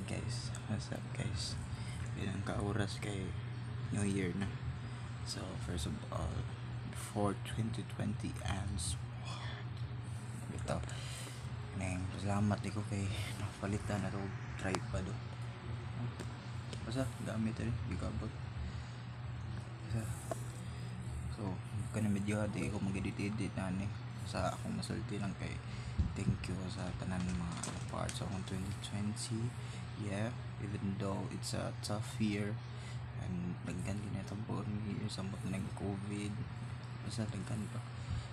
Guys, what's up, guys? Ilang ka oras kay New Year na. So first of all, before 2020 ends, ito neng salamat di ko kay napalitan na to tripod, oh. Basta gamit rin gigabot. Basta so kanang medyo di ko mag-edit edit na ni sa akong masulti lang kay thank you sa tanan mga parts akong 2020. Yeah, even though it's a tough year and daghan ginatabo ni samot na nag COVID, basta daghan pa,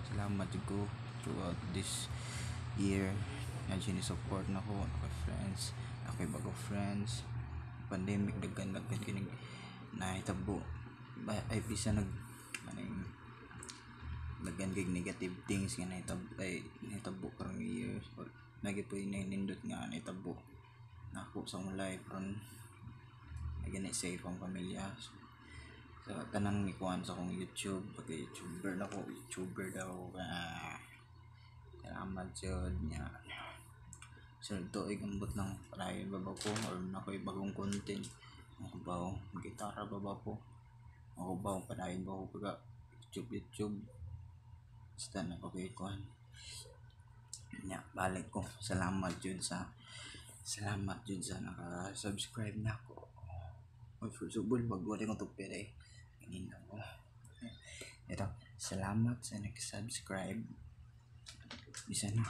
salamat jud ko throughout this year na support na ko ako friends, ako bago friends. Pandemic, daghan daghan kining nahitabo ay bisa nag kaning daghan kay negative things nga nahitabo, ay nahitabo karong year. So, lagi po yung nindot nga nahitabo nako sa akong life ron gani safe ang pamilya. So, sa tanang ni kuan sa akong YouTube, pagka YouTuber na ko, YouTuber daw, ah, salamat jud nya. Sunod tuig, ambot lang, padayon ba ba ko or na ko'y bagong content ako ba, gitara ba ba ko ako ba, padayon ba ko pagka YouTube YouTube, basta na ko kay kuan nya. Balik ko, salamat jud sa naka-subscribe na ako. Oy, first of all, wag wala kong tupir eh. Ganina ko. Ito, salamat sa nag-subscribe. Bisa na.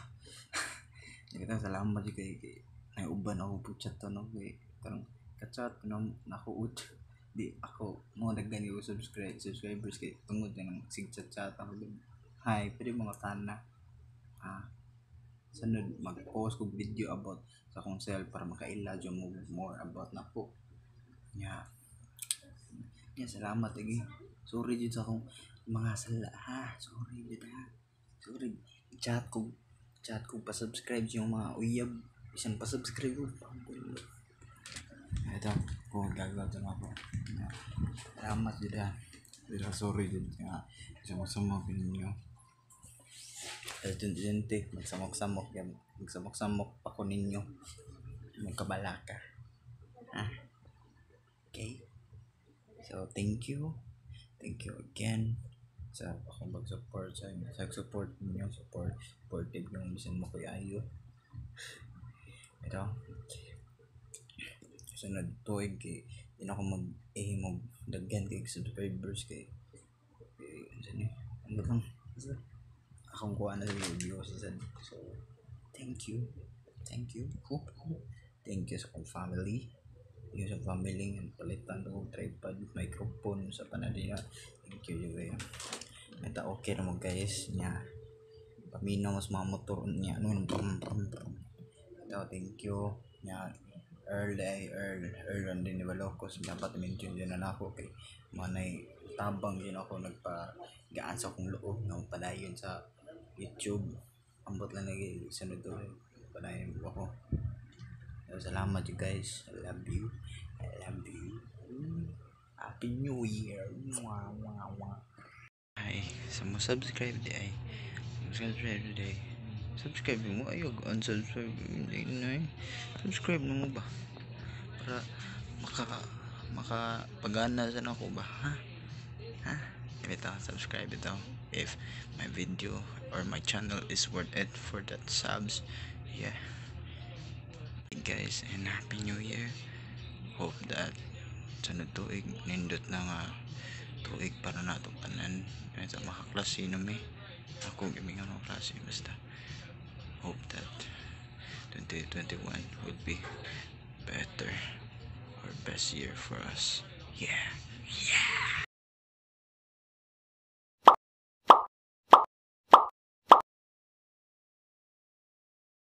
Ito, salamat jud kay naiuban ako po chat to, no, kay karong kachat ko na nako ut. Di ako mo daghan ko subscribers kay tungod na ng sig chat chat ako. Hi, pwede mga tana. Ah, sunod mag-post kog video about sa akong self para makaila jud mo more about nako. Nya. Nya, salamat lagi. Sorry jud sa akong mga sala ha. Sorry jud ha. Sorry. Chat ko pa-subscribe yung mga uyab. Bisan pa-subscribe ko. Ito, kung gagawa ito na ako. Nya. Salamat jud ha. Pero sorry jud nga. Samok-samok ninyo. 2020, magsamok-samok yan. Magsamok-samok pa ko ninyo. Magkabalaka. Ha? Okay? So, thank you. Thank you again sa akong pag-support sa inyo. Sa support ninyo, supportive yung bisan mo kuya ayo. Ito. Sunod tuig kay di na ako mag-aim og daghan kay subscribers kay ano ni? Ano lang? Akong kuha na sa video sa sad. So, thank you. Thank you. Thank you sa akong family. Thank you sa family nga palitan ko tripod, microphone sa panadya. Thank you jud kayo. Ito okay na mo, guys, nya. Paminaw mas mga motor niya. Ano yung brum brum brum. Ito, thank you. Nya Earl ay Earl Earl ang din ni Balocos, dapat mention yun na ako kay manay tabang yun ako nagpa gaan sa akong loob nga padayon sa YouTube. Ambot lang lagi, sunod to padayon ko ako. So, salamat you guys. I love you, I love you. Happy New Year. Mwah, mwah, mwah. Ay sa mo subscribe di ay subscribe di ay subscribe mo, ayaw unsubscribe hindi na eh. Subscribe na mo ba para maka pagana sa nako ba, ha ha? Ito, subscribe ito if my video or my channel is worth it for that subs. Yeah guys, and Happy New Year. Hope that sunod tuig nindot na nga tuig para nato tanan ito makaklase na mi. Ako gimingon og klase. Basta hope that 2021 would be better or best year for us. Yeah.